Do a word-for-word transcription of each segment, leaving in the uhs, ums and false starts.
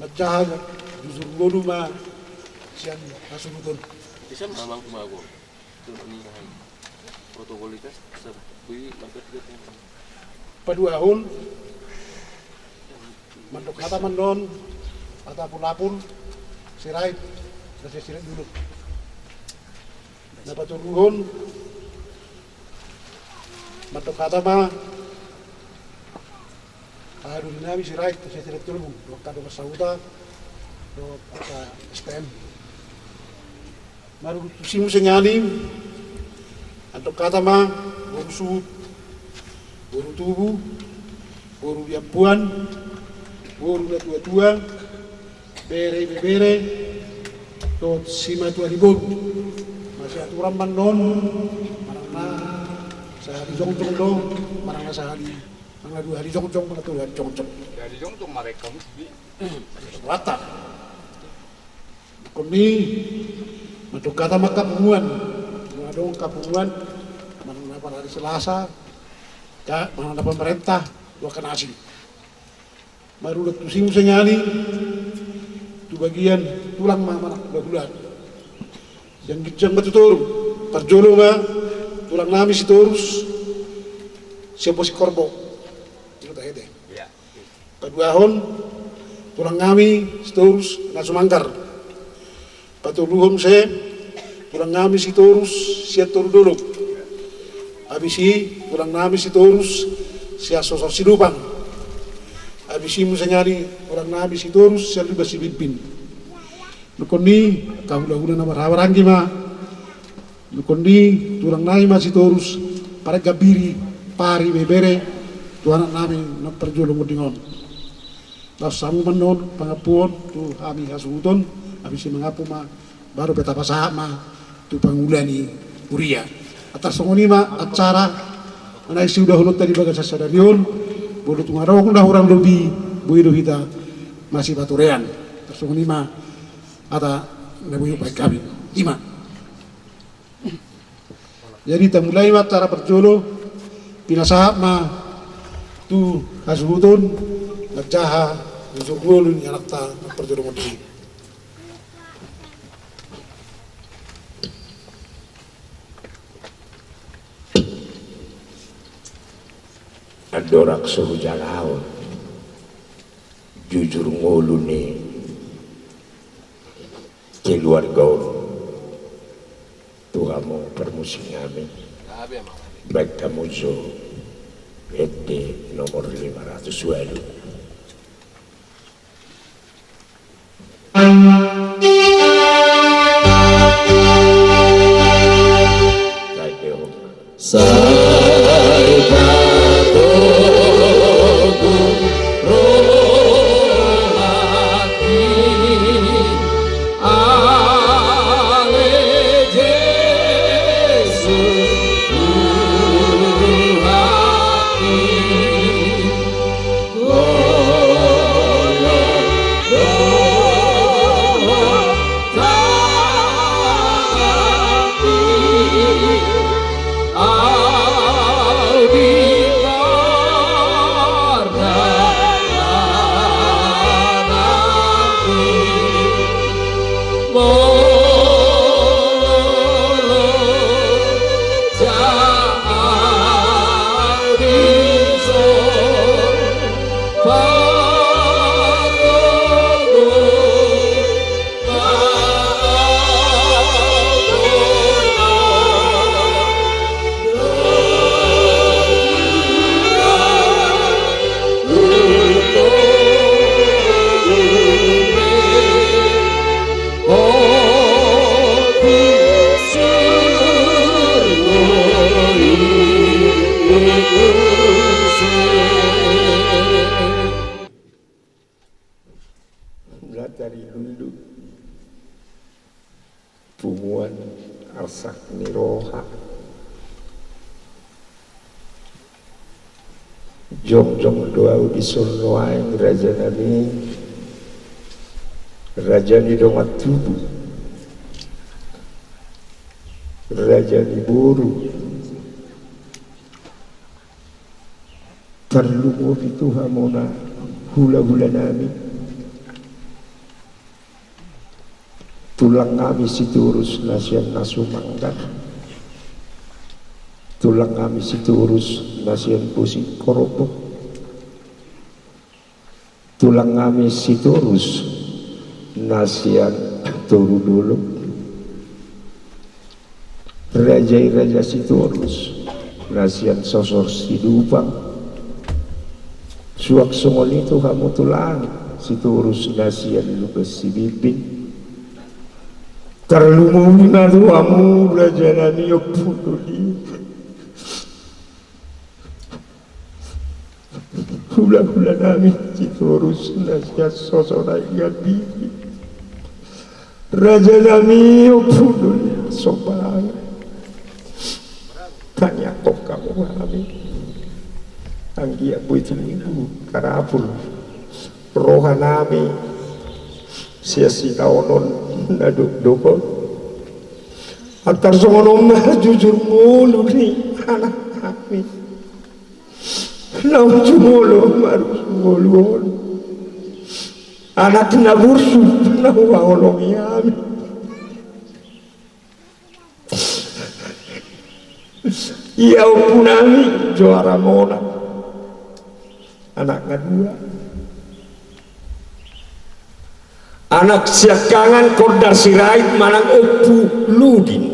Manjaha jujur ngolu ma sian hasuhuton. Bisa mamang kumago. Protokol i kan sabui mangkat. Paduahon, mandok hata ma annon, hata apulapul, Sirait, na sisirit dulu. Na patoluhon, mandok hata ma, haha doli nami Sirait, na sisirit tolu, dohot angka dongan sahuta, dohot angka S T M. Marurut tusi muse nian i, mandok hata ma, boru suhut, boru tubu, boru biampuan, boru natuatua, bere ibebere, dohot simatua ni boru. Masiaturan ma annon, manang na sahali jongjong do, manang na sahali, manang na dua hali jongjong, manang na tolu hali jongjong. Dua hali jongjong mareka musbi. Rata. Nangkin i, mandok hata ma angka punguan, molo adong angka punguan, manang na parhari Selasa, ka, manang na pamarenta, tu angka na asing. Marurut tusi muse nian i, tu bagian tulang ma manang hulahula. Sian ginjang ma tu toru, parjolo ma, tulang nami Sitorus, sian Posi Korbo. Ito tahete. Paduahon, tulang nami Sitorus na sumanggar. Patoluhon muse, tulang nami Sitorus sian Toru Dolok. Habis i, tulang nami Sitorus sian Sosor Sidupang. Habis i muse nian i, tulang nami Sitorus sian Lumban Sipimpin. Nangkin i, angka hulahula na marhahamaranggi ma. Nangkin i, tulang nami ma Sitorus, pargabiri, pari, bebere, tu anak nami na parjolo monding on. Laos hamu ma annon pangampuon tu hami hasuhuton, habis i mangampu ma, baru pe tapasahat ma tu pangula ni huria. Atas songon i ma acara na siudahononta di bagasan sadari on, molo tung adong na hurang lobi, boi do hita masipaturean. Atas songon i ma hata na boi hubahen hami. I ma. Jadi tamulai ma acara parjolo, pinasahat ma tu hasuhuton, manjaha jujur ngolu ni anakta na parjolo monding i. Andorang so hujalo jujur ngolu ni keluarga on tu hamu parmusik nami, baen hamu jo ende nomor lima ratus walu. Sai dehon. Sai tatogu rohangki, ale Jesus Tuhanki. Nda tariluilu punguan arsak ni roha. Jongjong do ahu dison nuaeng, raja nami, raja ni dongan tubu, raja ni boru. Tarlumobi tu hamuna hulahula nami, Tulang nami Sitorus na sian na sumanggar. Tulang nami Sitorus na sian Bosi Koropo. Tulang nami Sitorus na sian Toru Dolok. Raja i Raja Sitorus na sian Sosor Sidupang. Suang songon i tu hamu tulang Sitorus na sian Lumban Sibimbing. Tarlumobi ma tu hamu raja nami Ompu Doli. Hula-hula nami Sitorus na sian Sosor Aek Gambili. Raja nami Ompu Doli Somba Langan. Tangiangkon hamu hami. Anggiat boi tibu tarapul roha nami sian sitaonon na dokdok on. Antar songon on ma jujur ngolu ni anak nami. Naung jumolo marujung ngolu on. Anak na burju na huhaholongi hami. Ia ompu nami Johara Monang. Anak na dua. Anak siangkangan Kordar Sirait manang Ompu Ludin.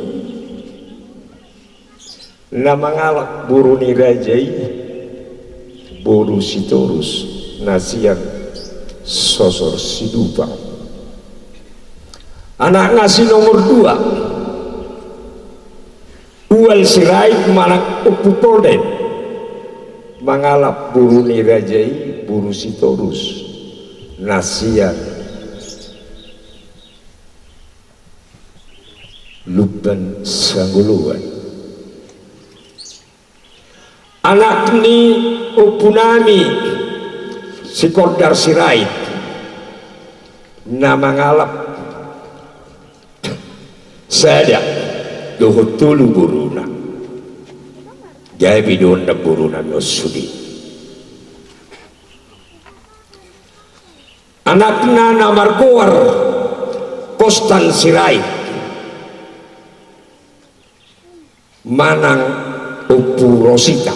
Na mangalap boru ni raja i, boru Sitorus, na sian Sosor Sidupang. Anakna si nomor dua, Ual Sirait manang Ompu Polden, mangalap boru ni raja i, boru Sitorus, na sian Lumban Sanggoluan. Anak ni ompu nami si Kordar Sirait, na mangalap sada dohot tolu boruna. Gabe do namboru nami on sude. Anakna na margoar Kostan Sirait manang Ompu Rosita,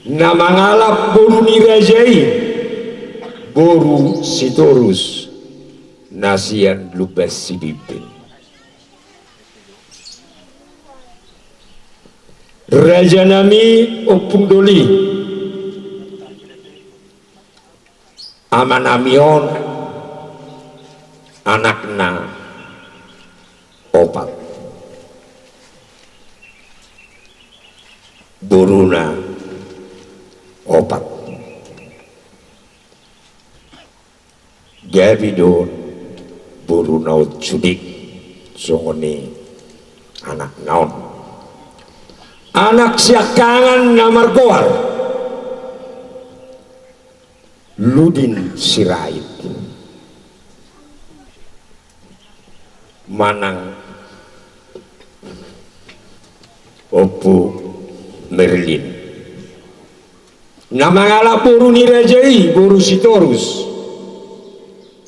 na mangalap boru ni raja i, boru Sitorus, na sian Lumban Sibimbing. Raja nami Ompu Doli, ama nami on anakna opat, boruna opat. Gabe do boruna on sude songon i anakna on. Anak siangkangan na margoar Ludin Sirait manang Ompu Merlin, na mangalap boru ni raja i, boru Sitorus,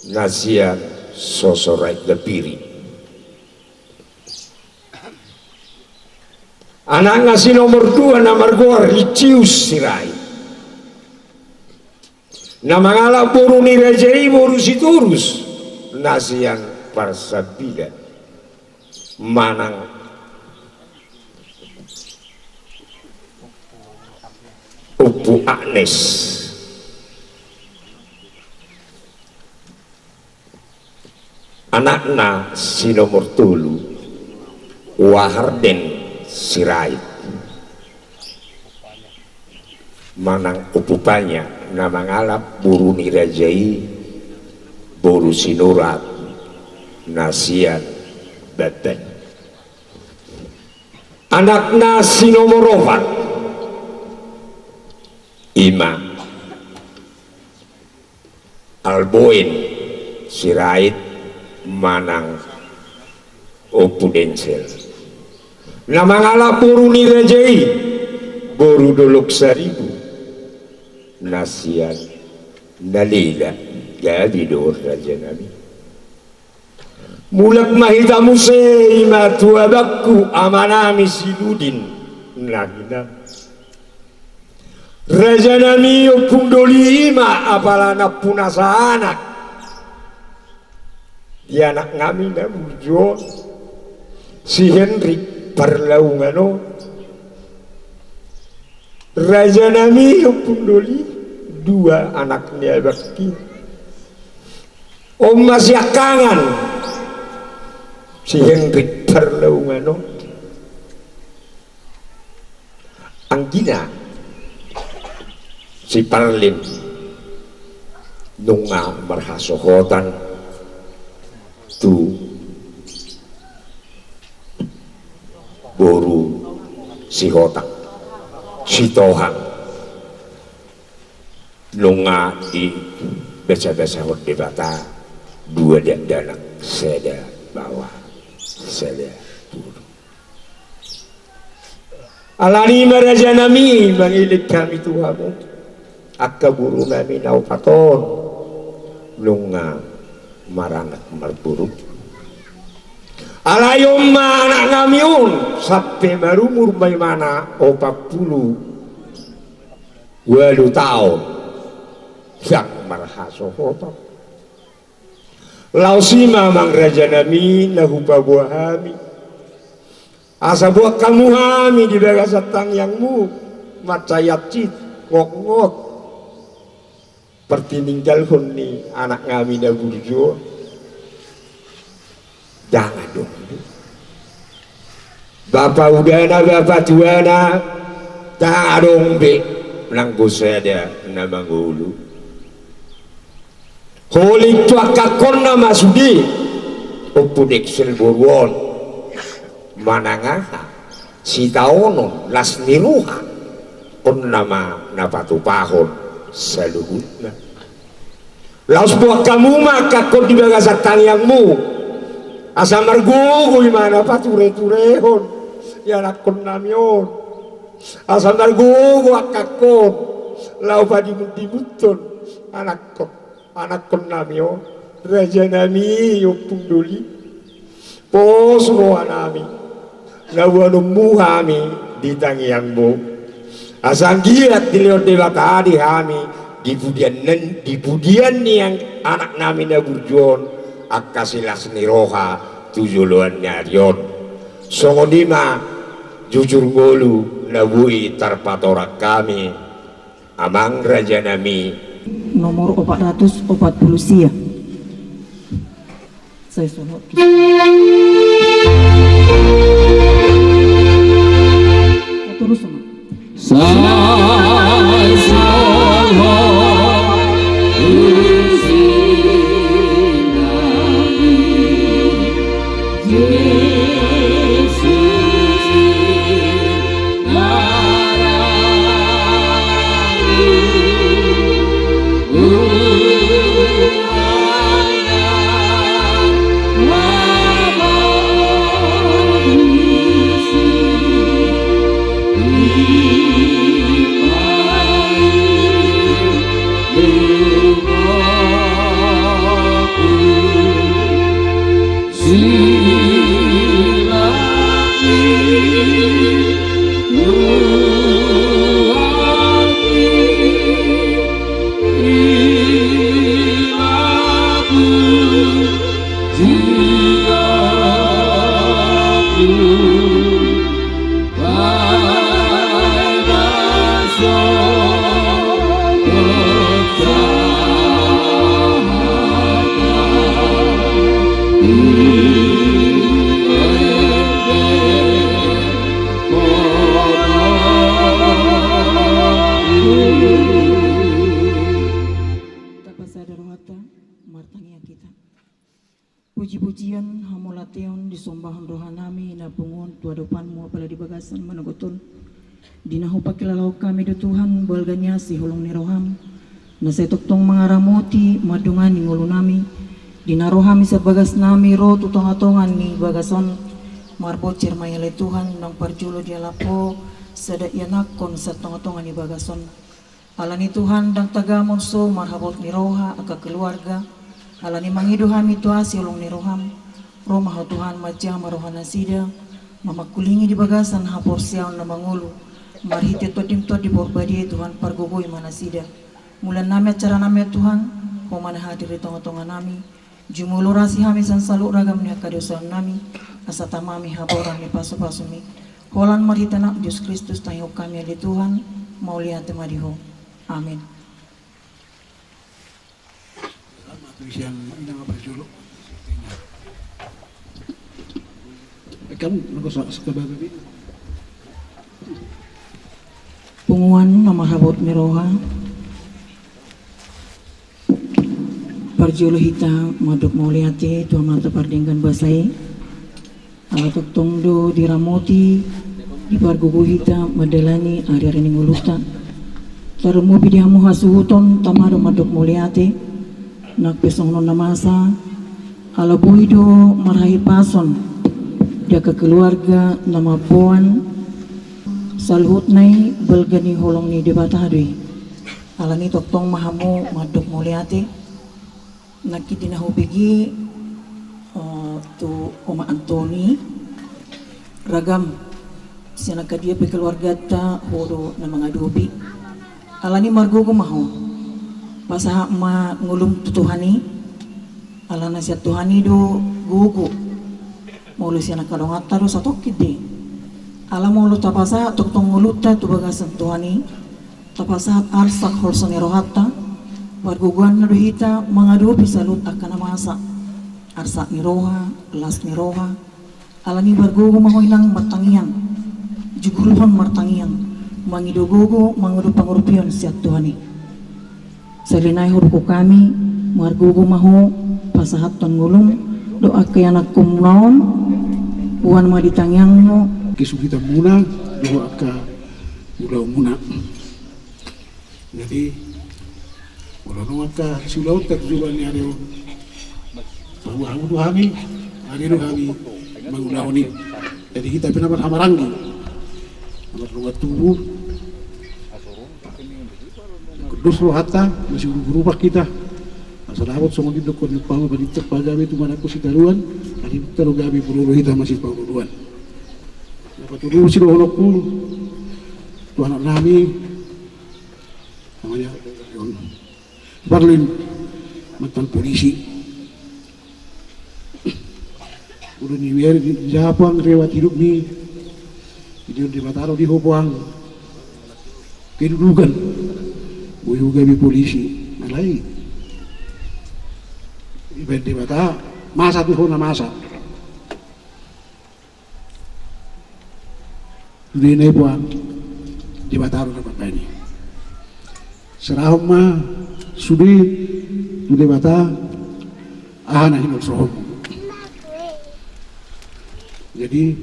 na sian Sosor Aek Gambiri. Anakna si nomor dua na margoar Licius Sirait, na mangalap boru ni raja i, boru Sitorus, na sian Parsambilan manang Ompu Agnes. Anakna si nomor tolu, Waharden Sirait manang Ompu Panya, na mangalap boru ni raja i, boru Sinurat, na sian Bamban. Anakna si nomor opat, ima Alboin Sirait manang Ompu Densel, na mangalap boru ni raja i, boru Dolok Saribu, na sian Nalela. Gabe do on, raja nami. Mulak ma hita muse, i ma tu abangku amanami si Ludin na hinan. Rajanami Ompung Doli, i ma apala nampuna sanak di anaknami na burju on, si Henrik Parlaungan on. Rajanami Ompung Doli, dua anak ni abangki on ma siangkangan si Henrik Parlaungan on. Anggina si Parlin nunga marhasohotan tu boru Sihotang, Sitohang. Nunga dibasabasahon Debata dua dakdanak, sada baoa sada boru. Alani i ma rajanami, mangelek hami tu hamu, angka borunami na opat on nunga maranak marboru. Alai on ma anaknami on sampe marumur ma imana opat pulu ualu taon, ndang marhasohotan. Laos i ma amang rajanami na hupaboa hami, asa boan hamu hami di bagasan tangiangmu, mansai hansit, ngotngot partininggalhon ni anaknami na burju on. Ndang adong be bapa udana, bapa tuana, ndang adong be nanggo sada na mangolu. Holing tu angkangkonna ma sude, Ompu Deksel boru on, manang aha, sitaonon, las ni roha, on nama na patupahon saluhutna. Laos boan hamu ma angkangkon di bagasan tangiangmu, asa margogo imana patureturehon ianakkonnami on, asa margogo angkangkon laho padimundimunhon anakkon, anakkonnami on. Rajanami Ompung Doli, pos rohanami na boanonmu hami di tangiangmu, asa anggiat dilehon Debata di hami di pudian, di pudian ni anaknami na burju on, angka silas ni roha tu joloan ni ari on. Songon i ma jujur ngolu na boi tarpatorang hami, amang rajanami. Nomor opat ratus opat pulu sia. Sai songon. Torus ma. Sai songon. Tapasada rohanta, martangiang hita. Pujipujian, hamauliateon, disombahon rohanami na pungu on tu adopanmu apala di bagasan manogot on. Di na hupangkilalahon hami do Tuhan balga ni asi holong ni roham, na sai tongtong mangaramoti mandongani ngolunami. Di na ro hami sian bagasnami ro tu tongatonga ni bagas on, marbonsir ma i ale Tuhan, naung parjolo dialap Ho sada ianakkon sian tongatonga ni bagas on. Alani Tuhan, ndang tagamon so marhabot ni roha angka keluarga, alani mangido hami tu asi holong ni roham, Ro ma Ho Tuhan, manjaha ma roha nasida, mamangkulingi di bagasan haporseaon na mangolu, marhite Tondim Tondi Porbadia Tuhan, pargogoi ma nasida. Mulan nami acara nami Tuhan, Ho ma na hadir di tonga-tonga nami, jumolo rasi hami sian saluhut ragam ni angka dosa nami, asa tama hami haboran ni pasu-pasumi. Holan marhite Anakmu Jesus Kristus, tangihon hami ale Tuhan, mauliate ma di Ho. Amin. Punguan na marhabot ni roha. Parjolo hita mandok mauliate tu Amanta Pardenggan Basa i. Ala tongtong do diramoti, dipargogoi hita mandalani ari-ari ni ngolunta. Tarlumobi di hamu hasuhuton, tama do mandok mauliate. Nang pe songon on na masa, ala boi do marhahipason di angka keluarga na mamboan, saluhutna i balga ni holong ni Debata do i. Alani tongtong ma hamu mandok mauliate. Nangkin di na hubege, eh, tu Oma Antoni, ragam sian angka dia pe keluarganta, ho do na mangadopi. Alani margogo ma ho. Pasahat ma ngolum tu Tuhan i. Alana sian Tuhan i do gogo. Molo sian angka donganta do satongkin do i. Ala molo tapasahat tongtong ngolunta tu bagasan Tuhan i, tapasahat arsak holso ni rohanta, pargogoanna do hita mangadopi saluhut angka na masa, arsak ni roha, las ni roha. Alani margogo ma ho inang martangiang, jugurhon martangiang, mangido gogo, mangido pangurupion sian Tuhan i. Sahali nai hudokhon hami, margogo ma ho pasahathon ngolum dohot angka ianakhonmuna on, boan ma di tangiangmu kesulitanmuna dohot angka ulaonmuna. Jadi molo adong angka siulaonta di joloan ni ari on, paboa hamu do hami, ari do hami mangulahon i. Jadi hita pe na marhahamaranggi, na mardongan tubu. Dos rohanta, masih urup-urupan hita. Asa dapot songon i dohonon ni Paulus, palinter pagabe tu manangko sitaruan, palinter gabe purolo hita masih pauluan. Na patoluhon sidohononku tu anak nami, namanya Parlin, mantan polisi. Olo ni wiari di japuang rewat hidup ni. Di on Debata do di ho puang kedudukan. Boi ho gabe polisi. Alai dibaen Debata masa tu ho na masa. Sude na i puang, Debata do na mambaen i. Serahon ma sude tu Debata aha na hinolsohonmu. Jadi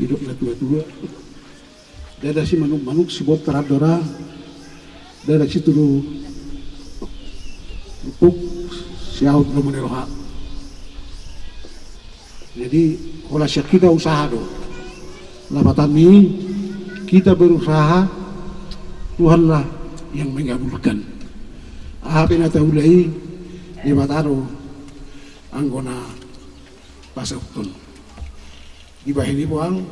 didok na tua-tua, ndada simanuk-manuk sibontar andora, ndada situru puk siaut lomo ni roha. Jadi holan sian hita usaha do. Lapatanna i, kita berusaha, Tuhanlah yang mengabulkan. Aha pe na taula i, Debata do anggo na pasauthon. Dibahen i puang,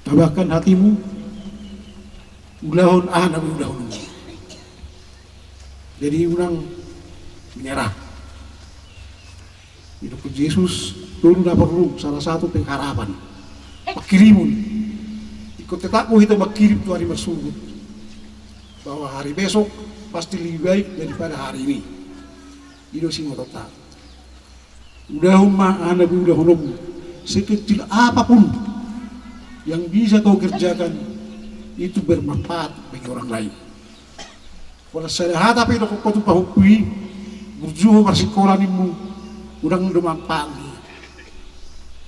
tabahkan hatimu, ulahon aha na boi ulahonmu. Jadi unang menyerah. Didokkon Jesus, tolu na porlu, salah satu pengharapan, pangkirimon. Ingkon tetap do hita mangkirim tu ari marsogot, bahwa hari besok pasti lebih baik daripada hari ini. I do singotonta. Ulahon ma aha na boi ulahononmu, sekecil apapun yang bisa kau kerjakan, itu bermanfaat bagi orang lain. Holan sada hata pe didokkon ho tu pahompu i, burju ho marsikola nimmu, unang do manfaat i.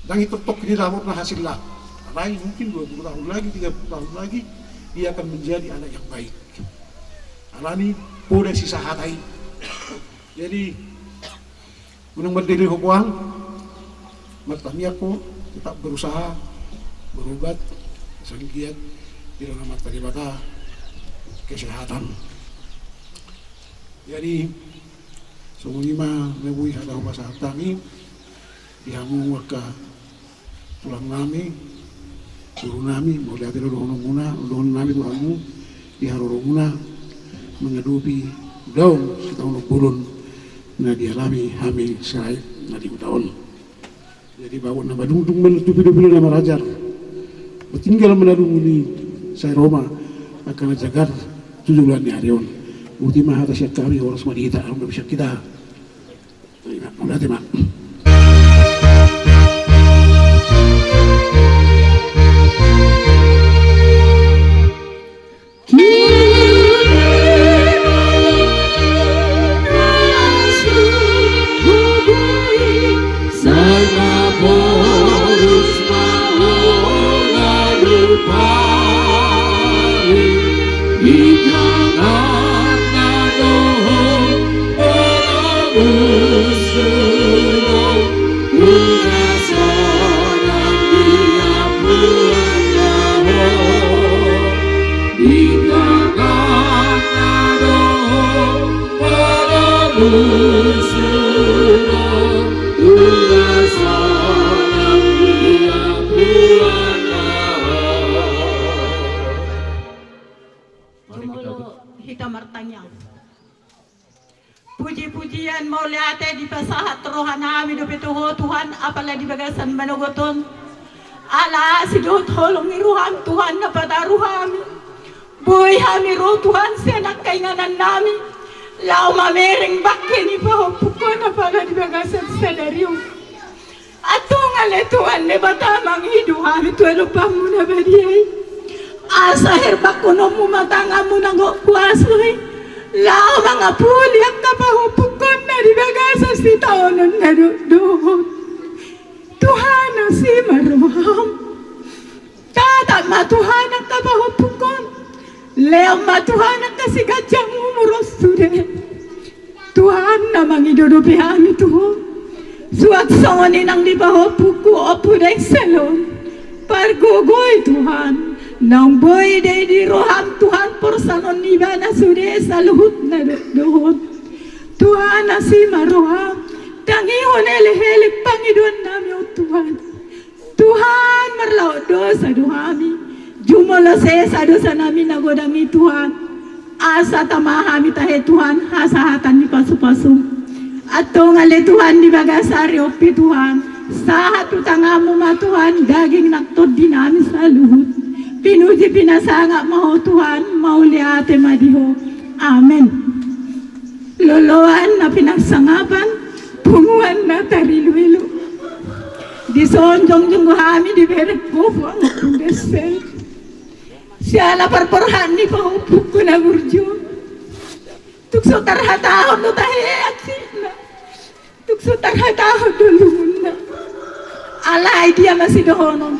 Ndang i tongtong hidapotna hasilna. Alai mungkin dua puluh tahun lagi, tiga puluh tahun lagi, dia akan menjadi anak yang baik. Alani poda sisa hata i. Jadi unang mandele ho puang, martangiang ho, tetap berusaha berobat, asa anggiat diberi Amanta Debata kesehatan. Jadi songon i ma na boi hata hupasahat hami. Di hamu angka tulang nami, guru nami, mauliate do dohonon muna, dohonon nami tu hamu, di haroro muna, mangadopi ulaon sitaonon bolon, na dialami hami Sirait na di huta on. Jadi bagot na madungdung ma tu pidopilo na marajar. Tinggal manadunguni sai ro ma angka na jagar tu joloan ni ari on. Boti ma hata sian hami, horas ma di hita, adong na bisa hita. Mauliate ma. Jumolo hita martangiang. Puji-pujian mauliate dipasahat roha nami dope tu Ho Tuhan, apala di bagasan manogot on. Ala asi dohot holong ni roham Tuhan na pataru hami. Boi hami ro Tuhan sian angka inganan nami. Laho mamereng bangke ni pahompuhon apala di bagasan sadari on. Antong ale Tuhan Debata, mangido hami tu adopanmu na badia i. Asa herbangkononmu ma tanganmu na gok kuasa i. Laho mangapuli angka pahompuhon na di bagasan sitaonon na do-, dohot. Tuhan asi ma roham. Tatap ma Tuhan angka pahompuhon. Lehon ma Tuhan angka siganjang umur on sude. Tuhan na mangido dope hami tu Ho. Suang songon i nang di pahompuku Ompu Daeng Salon. Pargogoi Tuhan. Naung boi do i di roham Tuhan porsanon ni ibana sude saluhutna do-, dohot. Tuhan asi ma roham. Tangihon elek-elek pangidoan nami on Tuhan. Tuhan, marlaok dosa do hami. Jumolo sesa dosa nami na godang i Tuhan. Asa tama hami tahe Tuhan hasahatan ni pasu-pasum. Antong ale Tuhan di bagas ari on pe Tuhan. Sahat tu tanganmu ma Tuhan daging nang tondi nami saluhut. Pinuji pinasangap ma Ho Tuhan, mauliate ma di Ho. Amen. Loloan na pinarsangapan, punguan na tarilu-ilu. Dison jongjong do hami dibereng Ho Puang Ompu Daeng Salon. Siala parborhat ni pahompuku na burju. Tung so tarhatahon do tahe aksina. Tung so tarhatahon do lungunna. Alai dia ma sidohonon.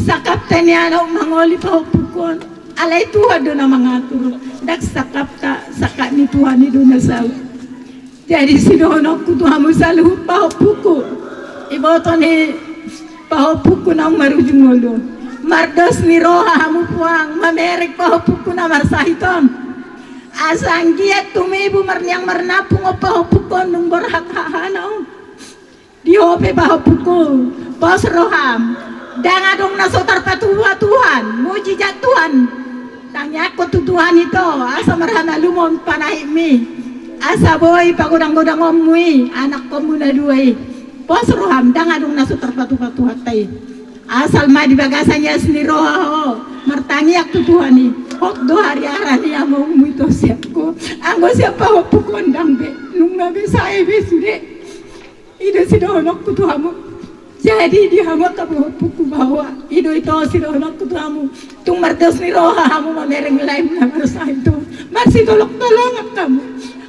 Sangkapta nian ahu mangoli pahompuku on. Alai Tuhan do na mangatur. Ndang sangkapta, sangkap ni Tuhan i do na saut. Jadi sidohononku tu hamu saluhut pahompuku. Iboto ni pahompuku naung marujung ngolu. Mardos ni roha hamu Puang, mamereng pahompuku na marsahit on. Asa anggiat tumibu marniang marnampung on pahompuku on nung borhat hahana on. Di Ho pe pahompuku, pos roham. Ndang adong na so tarpatupa Tuhan, mujizat Tuhan. Tangiangkon tu Tuhan ito, asa marhamalumon panahitmi. Asa boi pagodang-godangonmu i, anakkonmu na dua i. Pos roham, ndang adong na so tarpatupa Tuhanta i. Asal ma di bagasan ias ni roha ho martangiang tu Tuhan i. Hot do hariara ni amongmu ito sian ho. Anggo sian pahompuku on ndang be. Nunga be sae be sude. I do sidohononku tu hamu. Jadi di hamu angka pahompuku bahwa i do ito sidohononku tu hamu. Tung mardos ni roha hamu mamereng laem na marsahit on. Marsitolong-tolongan hamu.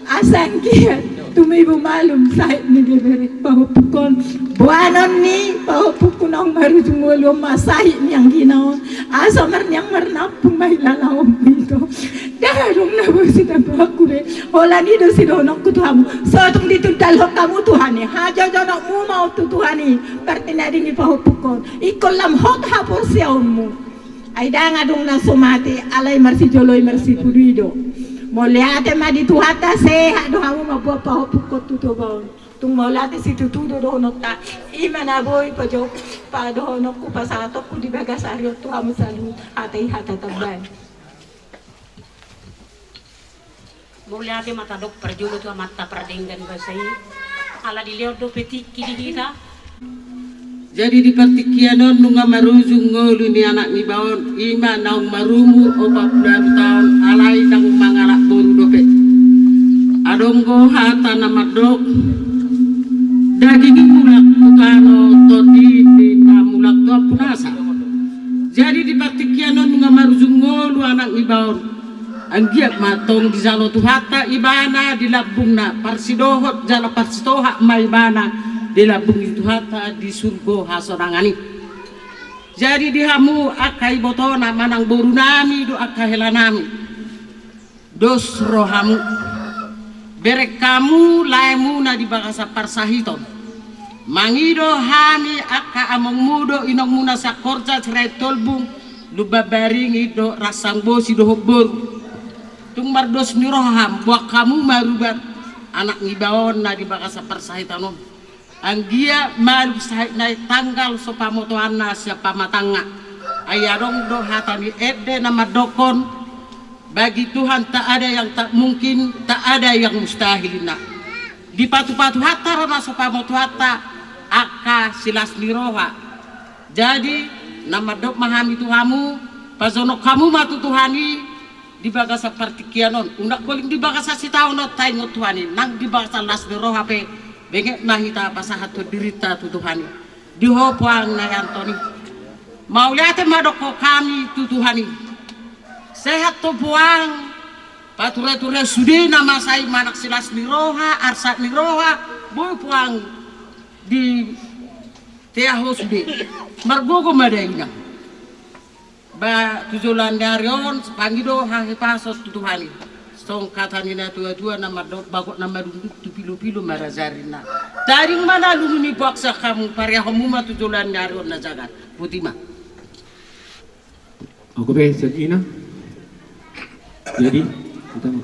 Asa anggiat tumibu malum sahit ni bebere pahompuku on. Boanon ni pahompuku naung marujung ngolu on ma sahit ni anggina on. Asa marniang marnampung ma hilalaonmu ito. Ndang adong na boi sitambaonku be. Holan i do sidohononku tu hamu. So tung ditundalhon hamu Tuhan i, hajojonokmu ma on tu Tuhan i. Partinading ni pahompuku on. Ingkon lam hot haporseaonmu. Ai ndang adong na so mate, alai marsijolo i marsipulu i do. Mauliate ma di Tuhanta, sehat do hamu mamboan pahompuku on tu Toba on. Tung mauliate situtu do dohononta, i ma na boi pajo-, padohononku, pasahatonku di bagasan ari on tu hamu saluhut, hata i hata tambai. Mauliate ma tadok parjolo tu Amanta Pardenggan Basa i, ala dilehon dope tingki di hita. Jadi di partingkian on nunga marujung ngolu ni anak niba on, i ma naung marumur opat pulu ualu taon, alai ndang mangalap boru dope. Adong do hata na mandok, daging i mulak tu tano, tondi ni na mulak tu ampunasa. Jadi di partingkian on nunga marujung ngolu anak niba on. Anggiat ma tong dijalo Tuhanta ibana di lambungna, parsidohot jala parsitohap ma ibana di lambung ni Tuhanta di surgo hasonangan i. Jadi di hamu angka ibotona manang borunami dohot angka helanami, dos rohamu, bereng hamu laemuna di bagasan parsahiton. Mangido hami angka amongmu dohot inongmuna Siangkorja, Sirait Tolbung, Lumban Baringin dohot Ransang Bosi dohot boru. Tung mardos ni roha hamu, boan hamu ma rubat anak niba on na di bagasan parsahiton on. Anggiat malum sahit na i tanggal so pamotoanna sian pamatangna. Ai adong do hata ni ende na mandokkon, bagi Tuhan tak ada yang tak mungkin, tak ada yang mustahil, inna. Dipatupa Tuhanta do na so pamotoanta angka silas ni roha. Jadi na mandok ma hami tu hamu, pajonok hamu ma tu Tuhan i, di bagasan partingkian on, unang holan di bagasan sitaonon taingot Tuhan i, nang di bagasan las ni roha pe, benget ma hita pasahathon dirinta tu Tuhan i. Di ho puang na i Antoni. Mauliate ma dokkon hami tu Tuhan i. Sehat ho puang, pature-ture sude na masa i manang silas ni roha, arsak ni roha, boi puang di tea ho sude. Margogo ma da inang. Ba tu joloan ni ari on, pangido hahipason tu Tuhan i. Songon hata ni na tua-tua na mandok, bagot na madungdung tu pilu-pilu marajari, inna. Tading ma na lungun ni boan sian hamu, pariahonmu ma tu joloan ni ari on na jagar. Boti ma. Oke, be, sian ina. Jadi, kita ma.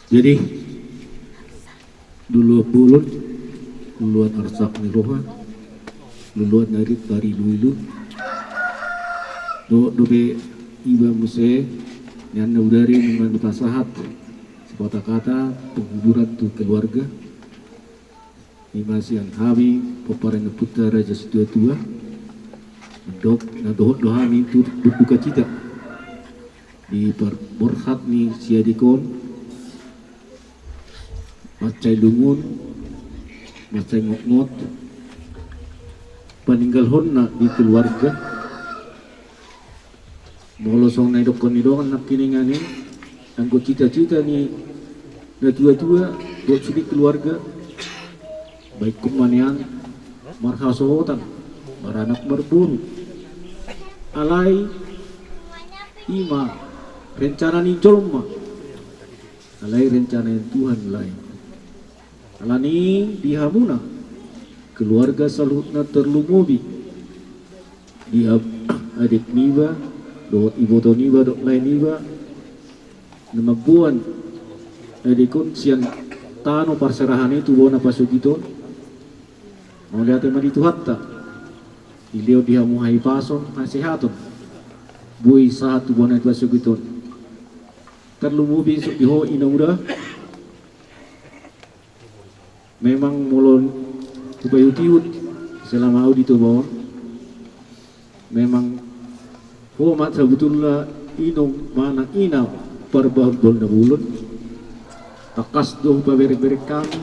Jadi, luluan bolon, luluan arsak ni roha, luluan arit parilu-ilu. Dohot dope iba muse, nian na udari nunga dipasahat sipata kata penghiburan tu keluarga. I ma sian hami pomparan ni ompunta raja situa-tua. Dok, na dohot do hami tu dukacita di parborhat ni si adek on, mansai lungun, mansai ngotngot paninggalhonna di keluarga. Molo songon na nidokkon ni dongan nangkiningan i, anggo cita-cita ni natua-tua dohot sude keluarga, baik ma nian marhasohotan, maranak marboru. Alai i ma rencana ni jolma. Alai rencana ni Tuhan lain. Alani di hamuna keluarga saluhutna, tarlumobi di ab-, adek niba dohot iboto niba dohot lae niba na mamboan adek on sian tano parserahan i tu bona pasogit on. Mauliate ma di Tuhanta, dilehon di hamu hahipason, hasehaton, boi sahat tu bona pasogit on. Tarlumobi di ho inang uda. Memang molo hupaihut-ihut selama au di Toba on, memang ho ma sabutulna inong manang ina parbahulbahul na bolon. Tangkas do hupabereng-bereng hami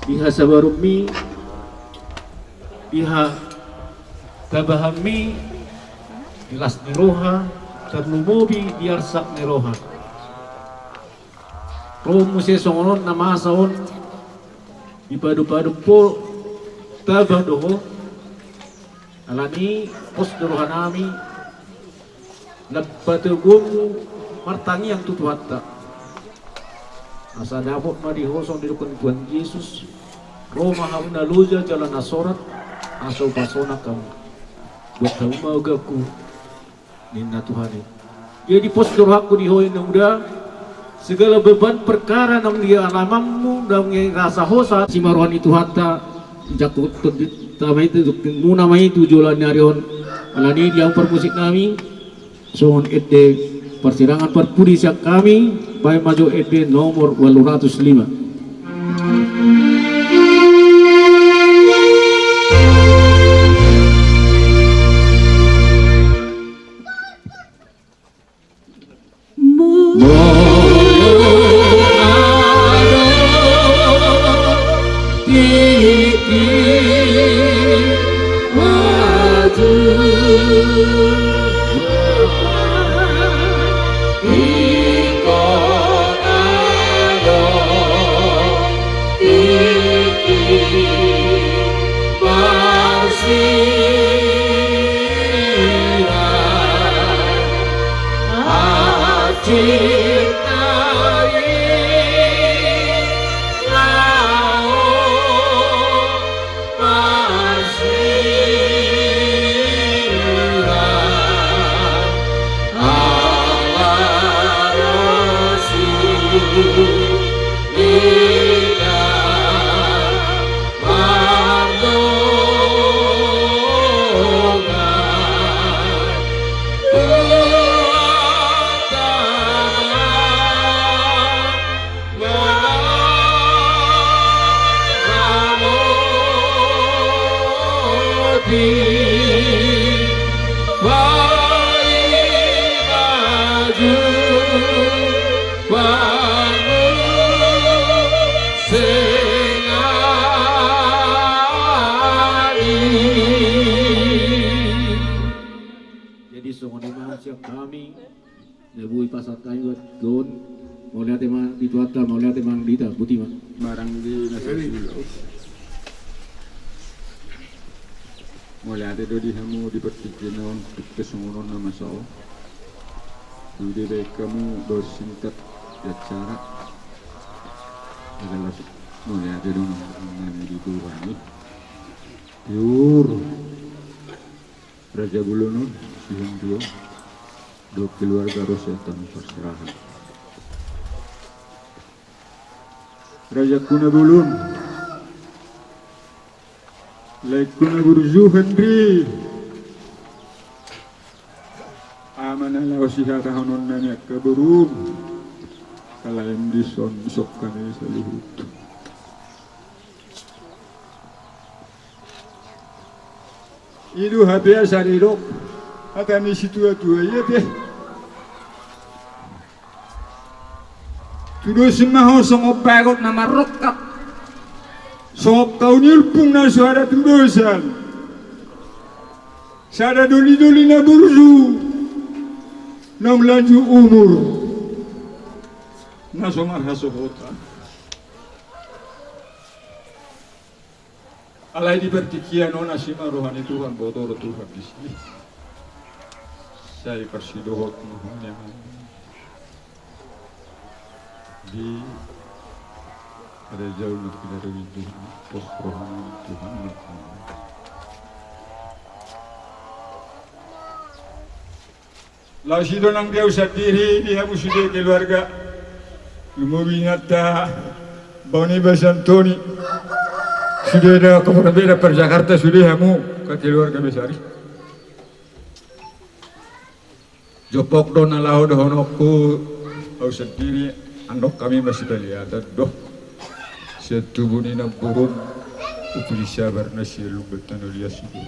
di hasabaronmi, di hatabahanmi, di las ni roha, tarlumobi di arsak ni roha. Ro muse songon on na masa on, dipadop-padop ho taba do ho. Alani pos do rohanami, lam patoguonmu martangiang tu Tuhanta, asa dapot ma di ho songon didokkon ni Tuhan Jesus: Ro ma hamu na loja jala na sorat, asa hupasonang hamu. Buat hamu ma oganku, ninna Tuhan i. Jadi pos do rohangku di ho inang uda, Segala beban perkara naung di alamanmu, naung i rasa hosa. Asi ma roha ni Tuhanta, jangkon tondinta ma i tu, muna ma i tu joloan ni ari on. Alani i di hamu parmusik nami, songon ende parsirangan parpudi sian hami, baen ma jo ende nomor ualu ratus lima. Jadi songon i ma sian hami. Na boi pasahat hami buat on. Mauliate ma di Tuhanta, mauliate ma di hita, boti ma. Marang di na sasilo. Mauliate do di hamu di partingkian on, tung pe songon on na masa on. Sude baen hamu dohot singkat di acara. Mauliate do nami di Tuhan i. Tiur. Raja bolon on, Sihanrio, dohot keluarga ro sian tano parserahan. Raja huna bolon, lae huna burju Henry. Ama na laho sihatahononnami angka borum, halaem dison songkan i saluhut. I do hape asa didok hata ni situatua i ate. Tudos ma ho songon bagot na marrongkap, songon hau ni ulpung na so ada tudosan. Sada dolidoli na burju, naung lanjut umur, na so marhasohotan. Alai di partingkian on asi ma roha ni Tuhan, boto do Tuhan disi. Sai parsidohot ma hami di raja on na pinarui Tuhan, pos roha ni Tuhan. Laos i do nang di au sandiri, di hamu sude keluarga. Umur inanta, Boni Basantoni. Sude da, komoran beda par Jakarta, sude hamu, ka keluarga besar i. Jopok do na laho dohononku, au sandiri, andok hami masibaliatan do. Sian tubu ni namborum, upu ni sabar na sian lumban tano lias i do.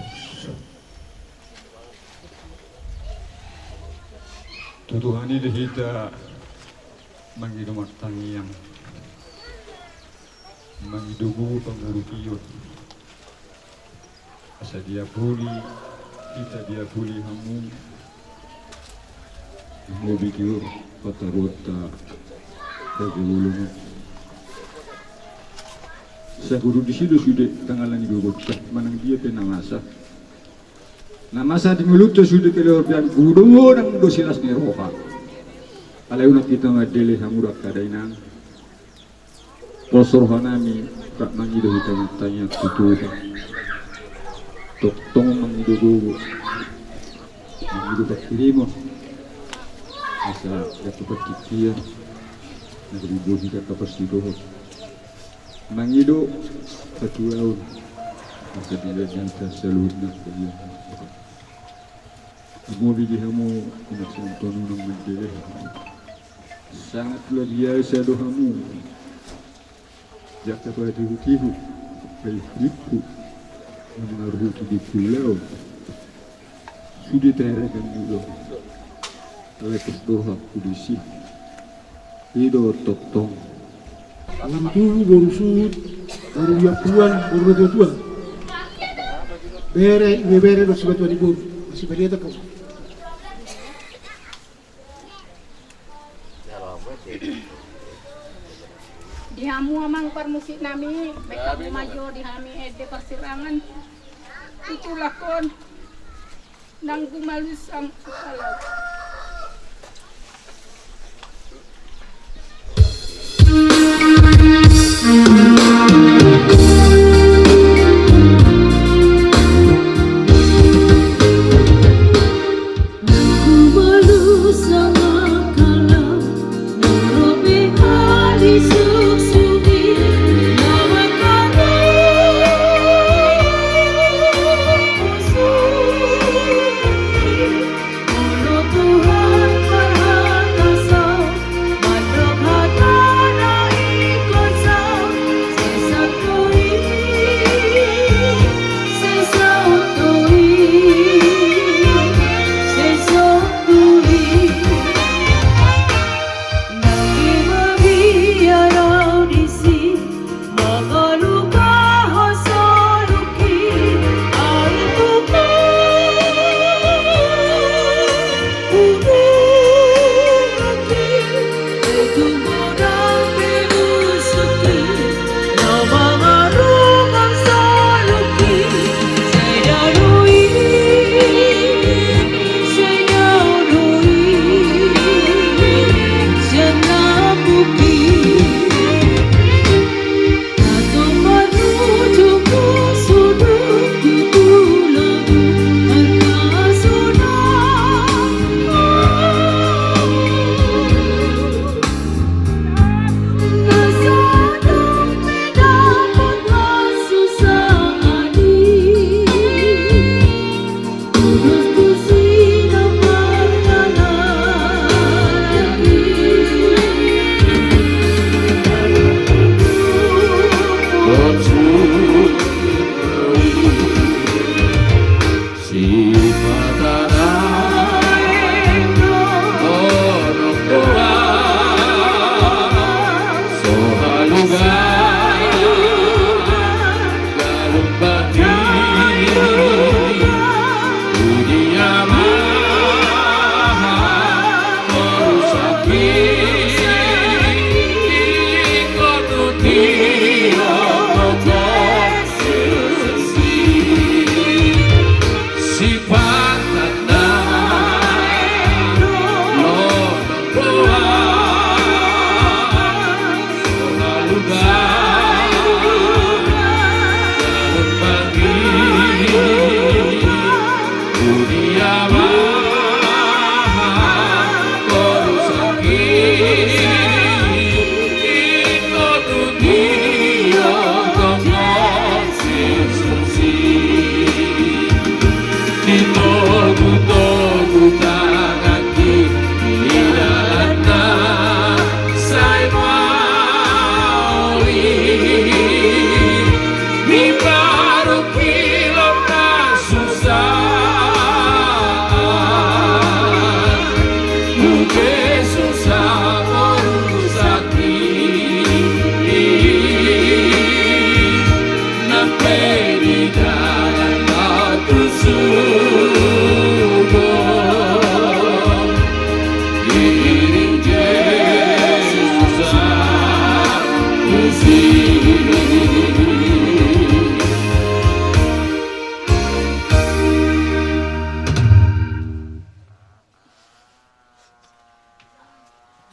Tu Tuhan i do hita mangido martangiang, mangido gogo pangurupion. Asa diapuli hita, diapuli hamu. Hamu bitiur, pataruonta raja bolon. Saguru disi do sude tangalan ni gogonta, manang dia pe na masa. Na masa di ngolunta sude keluarga, godang do silas ni roha. Alai unang hita mandele hamu do angka dainang. Pos rohanami, rap mangido hita martangiang tu Tuhan. Tongtong mangido gogo, mangido pangkirimon. Asa jatu partingkian. Na boi hita tapasidohot. Mangido hatuaon. Maka dia hita saluhutna. Hamu bege hamu, anak sian tonunang mandele. Sangat luar biasa do hamu. Jaka pahatihu-tihu, pahatihu-tihu, mangaruhuti di pulau. Sude taherangan milo. Lepus dohot polisi. Ido tongtong. Alam tubu boru suhut, boru ia puan, boru dua tuan. Bere, ibe bere, do sibatua di boru. Masih beri tak kau. Di hamu amang parmusik nami, baik hamu majo di hami ende parsirangan. Tutulakon nang gumalus am kalau.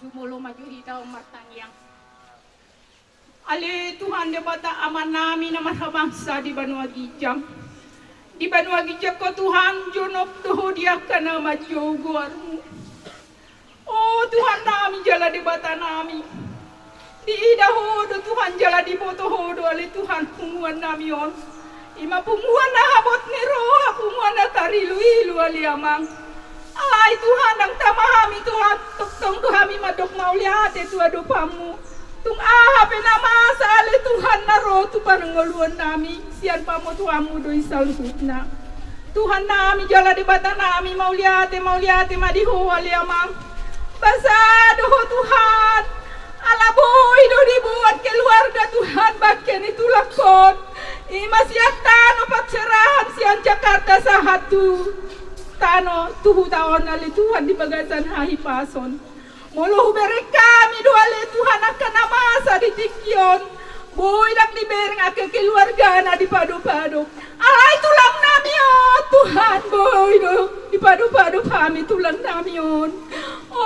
Jumolo ma jo hita on martangiang. Ale Tuhan Debata Amanami na marhabangsa di banua ginjang. Di banua ginjang Ho Tuhan, jonok do Ho di angka na manjou goarMu. O Tuhannami jala Debatanami, Diida Ho do Tuhan jala diboto Ho do ale Tuhan punguan nami on. I ma punguan na habot ni roha, punguan na tarilu-ilu ale Amang. Alai Tuhan, ndang tama hami Tuhan, tongtong do hami mandok mauliate tu adopanMu. Tung aha pe na masa ale Tuhan na ro tu parngoluan nami, sian pamotoanMu do i saluhutna. Tuhan nami jala Debata nami, mauliate, mauliate ma di Ho ale Amang. Basa do Ho Tuhan, ala boi do diboan keluarga Tuhan bangke ni tulangkon. I ma sian tano panserahan sian Jakarta sahat tu tano tu huta on ale Tuhan di bagasan hahipason. Molo hubereng hami do ale Tuhan angka na masa di tingki on, boi ndang dibereng angka keluargana dipadop-adop. Alai tulang nami on Tuhan, boi do dipadop-adop hami tulang nami on. O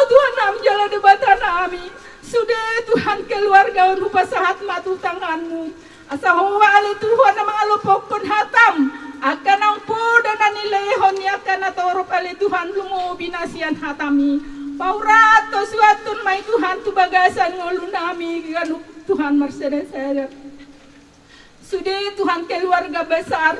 Tuhan nami jala Debata nami, sude Tuhan keluarga on hupasahat ma tu tanganMu. Asa Ho ale Tuhan na mangalopokon hataM, angka naung poda na nilehon ni angka na torop ale Tuhan lumobi na sian hataMi. Paurathon, suanhon ma i Tuhan tu bagasan ngolu nami ganup Tuhan marsada-sada. Sude Tuhan keluarga besar,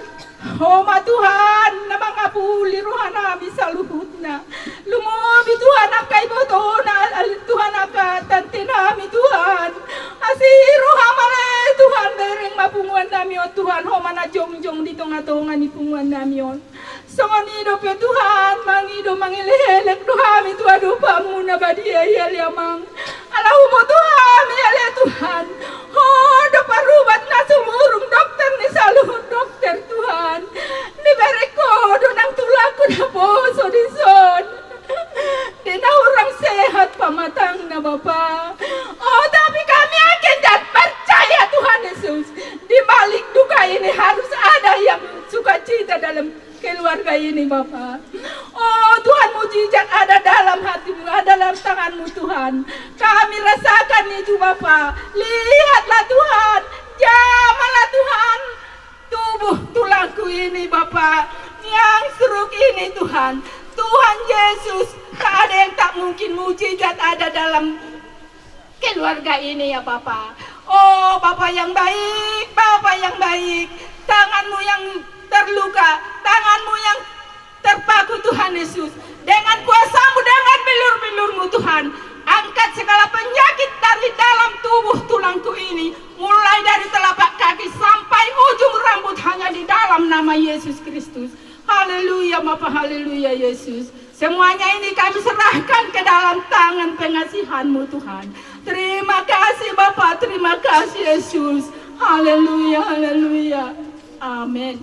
Ho ma Tuhan na mangapuli roha nami saluhutna. Lumobi Tuhan angka ibotona, ale Tuhan angka tante nami Tuhan. Asi rohaM ale Tuhan, bereng ma punguan nami on Tuhan, Ho ma na jongjong di tonga-tonga ni punguan nami on. Songon i dope Tuhan, mangido mangelek-elek do hami tu adopanMu na badia i ale Amang. Ala huboto hami ale Tuhan, Ho do parubat na sumurung, dokter ni saluhut dokter Tuhan. Dibereng Ho do nang tulangku na poso dison. Di na hurang sehat pamatangna Bapa. O tapi kami yakin dan percaya Tuhan Yesus, di balik duka ini harus ada yang sukacita dalam keluarga ini Bapa. O Tuhan, mujizat ada dalam hatiMu, ada dalam tanganMu Tuhan. Kami rasakan itu Bapa. Lihatlah Tuhan, jamahlah Tuhan tubuh tulangku ini Bapa, yang stroke ini Tuhan. Tuhan Yesus, tak ada yang tak mungkin, mujizat ada dalam keluarga ini ya Bapa. Oh Bapa yang baik, Bapa yang baik, tanganMu yang terluka, tanganMu yang terpaku Tuhan Yesus. Dengan kuasa-Mu, dengan bilur-bilur-Mu Tuhan, angkat segala penyakit dari dalam tubuh tulangku ini, mulai dari telapak kaki sampai ujung rambut, hanya di dalam nama Yesus Kristus. Haleluya Bapa, haleluya Yesus. Semuanya ini kami serahkan ke dalam tangan pengasihan-Mu Tuhan. Terima kasih Bapa, terima kasih Yesus. Haleluya, haleluya. Amin.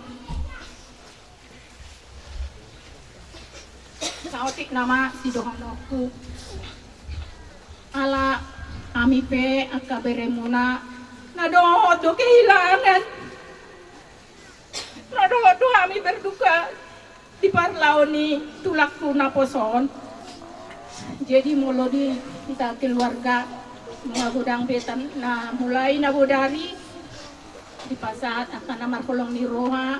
Saotik nama sidohononku. Ala hami pe angka beremuna na dohot do kehilangan. Na dohot do hami berduka di parlao ni tulangku na poso on. Jadi molo di hita keluarga na godang betan na mulai na bodari dipasahat angka na marholong ni roha,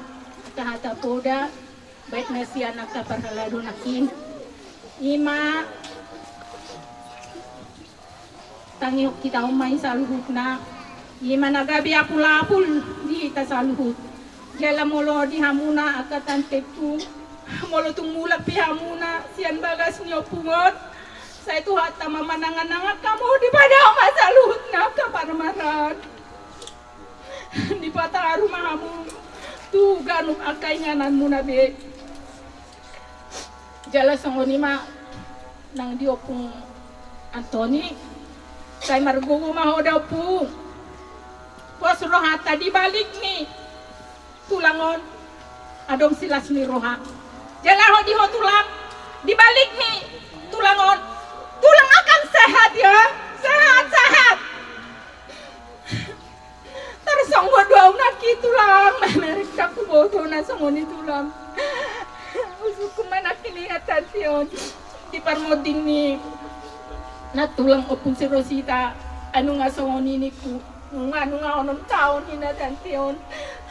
angka hata poda, baik na sian angka parhalado nangkin. Ima tangihon hita on ma i saluhutna. Ima na gabe apul-apul di hita saluhut. Jala molo di hamuna angka tantengku, molo tung mulak pe hamuna sian bagas ni ompung on, sai Tuhanta ma manangan-nangan hamu, dipadao ma saluhutna angka parmaraan. Dipataru ma hamu tu ganup angka ingananmuna be. Jala songon i ma nang di ompung Antoni, sai margogo ma ho da ompung. Pos rohanta di balik ni tulang on adong silas ni roha. Jala ho di ho tulang, di balik ni tulang on, tulang akan sehat ya, sehat, sehat. Tarsonggot do au nangkin tulang, mereng ndang huboto na songon i tulang. Usungkun ma nangkin inganan on di parmonding ni na tulang ompung si Rosita, ai nunga songon i ningku, nunga, nunga onom taon inganan on.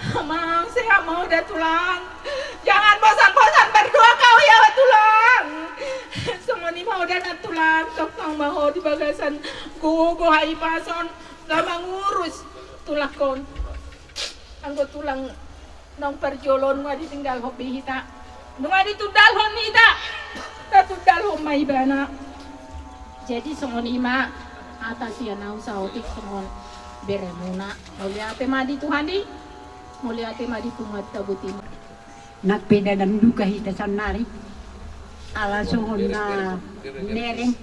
Amang, sehat ma ho da tulang. Jangan bosan-bosan berdoa kau ya tulang. Songon i ma ho da na tulang, tongtong ma ho di bagasan gogo hahipason, nga mangurus tulangkon. Anggo tulang naung parjolo nunga ditinggalhon be hita, nunga ditundalhon hita, tatundalhon ma ibana. Jadi songon i ma hata sian ahu saotik songon beremuna. Mauliate ma di Tuhan i, mauliate ma di punguanta botima. Nang pe dalan duka hita saonnari, ala songon na binereng,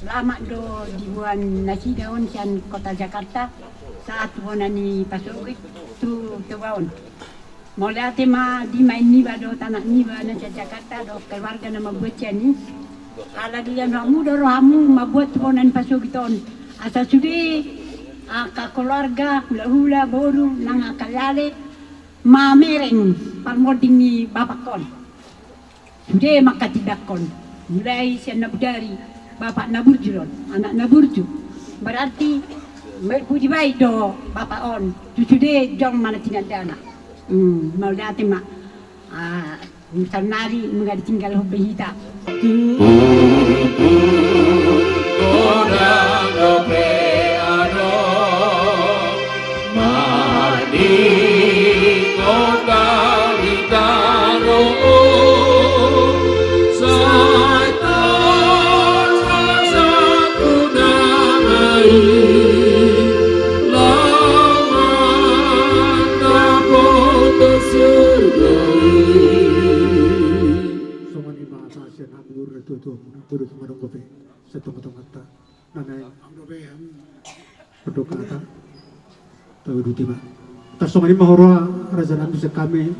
lamak do diboan nasida on sian kota Jakarta, sahat tu bona ni pasoge tu Toba on. Mauliate ma di maen niba dohot anak niba na sian Jakarta dohot keluarga na mambuat sian i. Ala dilehon hamu do rohamu mambuat tu bona ni pasoge on. Asa sude angka keluarga, hulahula, boru nang angka ale, mamereng parmonding ni bapak on. Sude mangkatindangkon, mulai sian na bodari, bapak na burju do on, anak na burju. Berarti ma-, pudi baen do bapak on tu sude jolma na tinandana. Hmm, mauliate ma. Ah, saonnari nunga ditinggalhon be hita. Godang dope adong, mardingkot hita ro, sai tongtong sahat tu damai, laho mandapothon surgo i. Songon i ma hata sian hamu guru natuatua, guru tumandang dope sian tongatonganta. Na naeng mandok hata, tauduti ma. Tarsongon i ma huroha, raja nami, sian hami.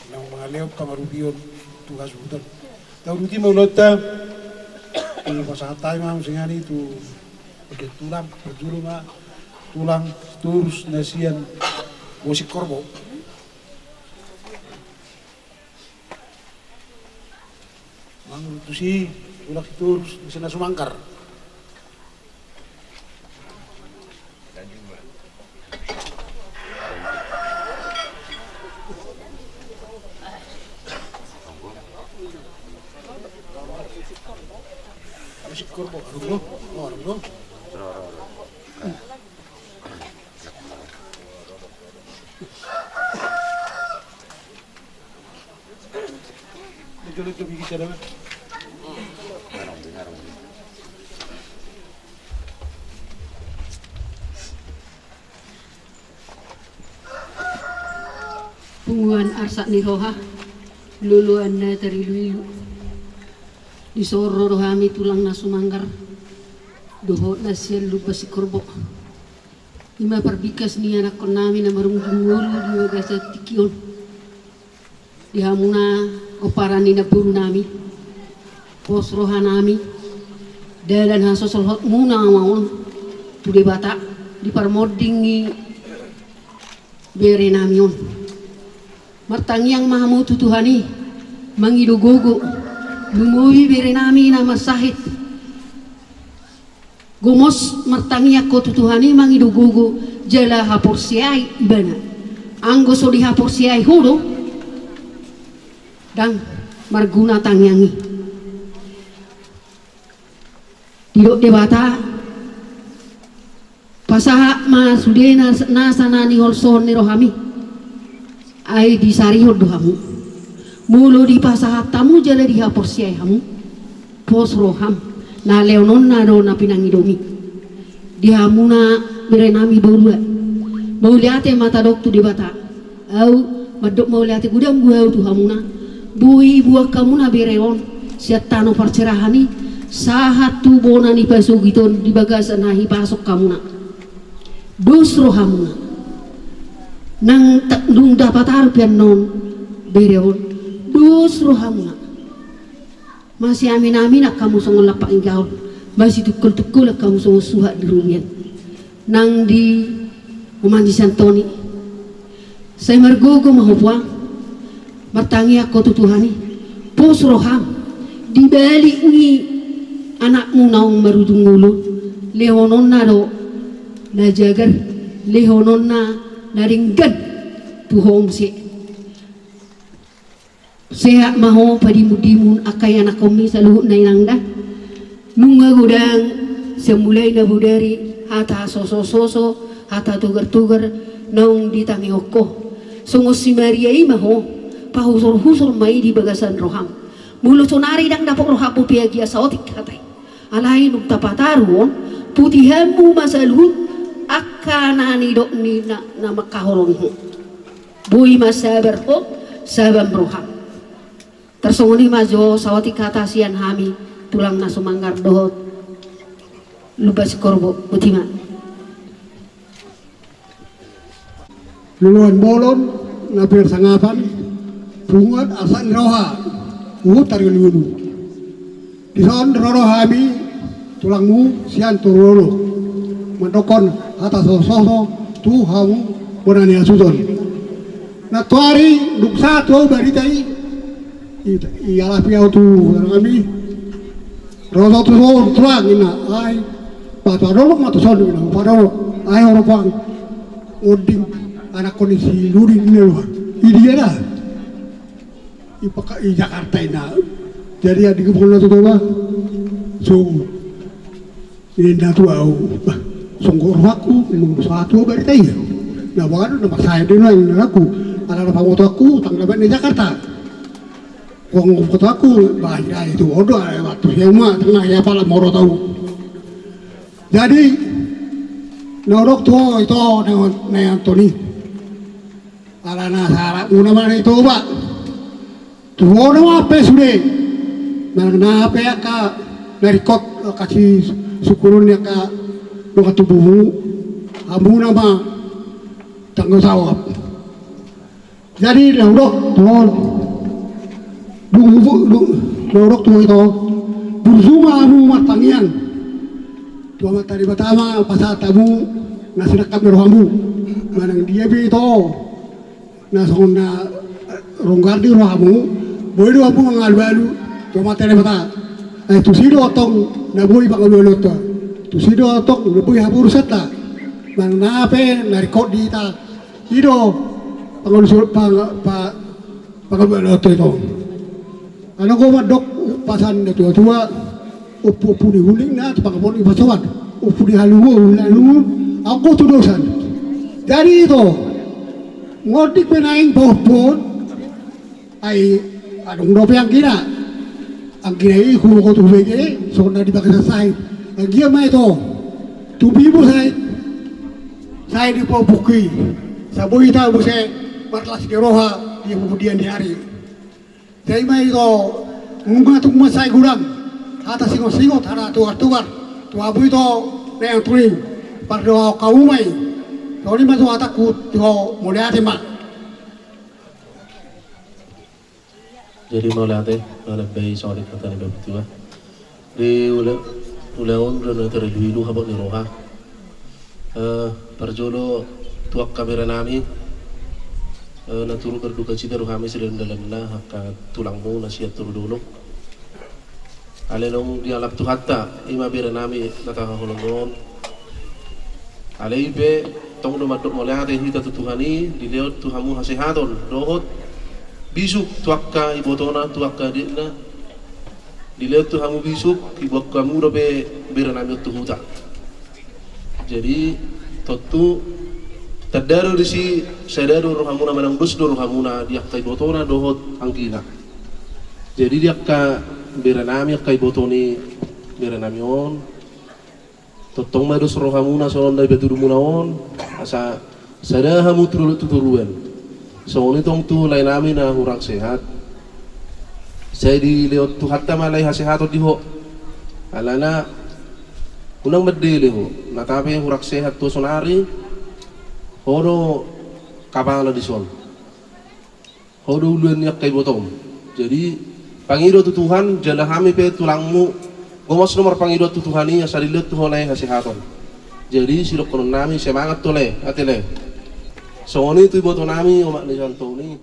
Naung mangalehon pangarupion tu hasuhuton. Tauduti ma ulaonta. Tu pasahat hami ma muse nangkin i tu bagian tulang, parjolo ma tulang Sitorus na sian Bosingkorbo. Manurut tusi, tulang Sitorus na sian na sumangkar. Punguan arsak ni roha, loloan na tariluilu. Dison ro do hami tulang na sumanggar dohot na sian Lumban Singkorbok. I ma parbingkas ni anakkonnami na marujung ngolu di bagasan tingki on. Di hamuna pomparan ni namborunami, pos rohanami, dalan hasosolhotmuna ma on tu Debata di parmonding ni berenami on. Martangiang ma hamu tu Tuhan i, mangido gogo, lumobi berenami na marsahit. Gomos martangiang ho tu Tuhan i, mangido gogo jala haporseai ibana. Anggo so dihaporseai ho do, ndang marguna tangiang i. Didok Debata, pasahat ma sude na, nasa na niholsohon ni rohami. Ai disarihon do hamu. Molo dipasahat hamu jala dihaporseai hamu, pos roham, na lehononna do na pinangidomi. Di hamuna berenami bolua, mauliate ma tadok tu Debata. Au mandok mauliate godang do au tu hamuna, boi dibuat hamuna bere on sian tano parserahan i sahat tu bona ni pasogit on di bagasan hahipasonmuna. Dos rohamuna. Nang ta-, dung dapot aru pe annon bere on, dos rohamuna. Masiaminaminan hamu songon lampak ni gaol, masitungkoltungkolan hamu songon suhat di rumian. Nang di oman ni si Antoni, sai margogo ma ho puang, martangiang ho tu Tuhan i, pos roham, di balik ni anakmu naung marujung ngolu, lehononna do na jagar, lehononna na denggan tu ho muse. Sehat ma ho padimundimun angka ianakkonmi saluhutna inang da. Nunga godang sian mulai na bodari hata sosososo, hata togartogar naung ditangihon ho. Songon si Maria i ma ho, pahusorhusor ma i di bagasan roham. Molo sonari ndang dapot rohammu pe agia saotik hata i. Alai dung tapataru on, putihanmu ma saluhut angka na nidok ni na, na mangkaholongi ho. Boi ma sabar ho, sabar roham. Tarsongon i ma jo saotik hata sian hami tulang na sumanggar dohot Lumban Singkorbok, botima. Loloan bolon na pinarsangapan, punguan arsak ni roha, huhut tariluilu. Dison ro do hami tulangmu sian Tororo, mandokkon hata sososo tu hamu bona ni hasuhuton. Nantoari dung sahat tu au barita i, i, ialap au tu hami. Ro do tu son tulang, ninna, ai, padomu ma tu son, ninna, padomu, ai, ro puang, monding anakkon ni si Ludi, ninna. Idia da? I paka-, i Jakarta, ninna. Jadi adong na tu Toba, so, ninna tu au, bah, songgor aku, ninna, sahat tu au barita i. Na baru na marsaya do, ninna, ninna aku, ala na pamotoanku, tanggapan di Jakarta. Uang foto aku, bah, ya itu, odo, ya, waktu saya mah, tengah ya, pala moro tahu. Jadi, na hudok tu ho ito, na, na Antoni. Ala na sahalakmuna ma na i Toba. Tu ho do ma pe sude. Manang na pe angka na ringkot, angka si sungkunon ni angka dongan tubumu. Hamuna ma tanggung jawab. Jadi, na hudok tu ho, dung, dung, na hudok tu ho ito, burju ma hamu martangiang tu Amanta Debata ma pasahat hamu na sinangkap ni rohamu. Manang dia pe ito na songon na, eh, ronggar di rohamu, boi do hamu mangalualu tu Amanta Debata. Ai tusi do tong na boi pangalualuonta, tusi do tong na boi haporusanta. Manang na pe na ringkot di hita, i do pangaluso-, pang-, pa-, pangalualuonta ito. Ala na mandok pasahat ni natuatua, Ompu-ompu ni hulingna tu pangapon ni pasoan, ompu ni haluo, hulingna haluo, anggo tu dosan. Jadi ito, ngotik pe naeng paompon, ai adong dope anggina. Anggina i hurogo tu hubege, songon na di bagasan sahit. Anggia ma ito, tu bibu sahit, sahit di paompungki. Saboi hita muse marlas ni roha di pudian ni ari. Jadi ma ito, nunga tung mansai godang, hata singot-singot, hata tugar-tugar, tu hamu ito, naeng tuli, pardoa hamu ma i. Songon i ma tu hatangku, tu ho, mauliate ma. Jadi mauliate, mauliate bae songon i hata ni bapa tua. Di ula, ulaon do na tarilu-ilu habot ni roha. Eh, parjolo tu angka bere nami, eh, na turut berduka cita do hami sedalam-dalamna angka tulangmu na sian Toru Dolok. Alai naung dialap Tuhanta, ima bere nami na tahaholongon. Alai pe tong do mandok mauliate hita tu Tuhan i, dilehon tu hamu hasehaton, dohot bisuk tu angka ibotona, tu angka adikna, dilehon tu hamu bisuk, diboan hamu dope bere nami on tu huta. Jadi, tontu, tanda do disi, sada do rohamuna manang dos do rohamuna di angka ibotona dohot anggina. Jadi, di angka bere nami, angka iboto ni bere nami on, tongtong ma dos rohamuna songon na dipatudumuna on, asa sada hamu tu dolok tu toruan. Songon i tong tu lae nami na hurang sehat. Sai dilehon Tuhanta ma lae hasehaton di ho. Alana unang mandele ho. Nata pe hurang sehat tu sonari. Ho do kapala dison. Ho do uluan ni angka ibotom. Jadi, pangido tu Tuhan, jala hami pe tulangmu, gomos do marpangidoan tu Tuhan i, asa dilehon tu ho lae hasehaton. Jadi, sidohonon nami, semangat tu lae, ate lae. Songon i tu iboto nami, omak ni Santo ni.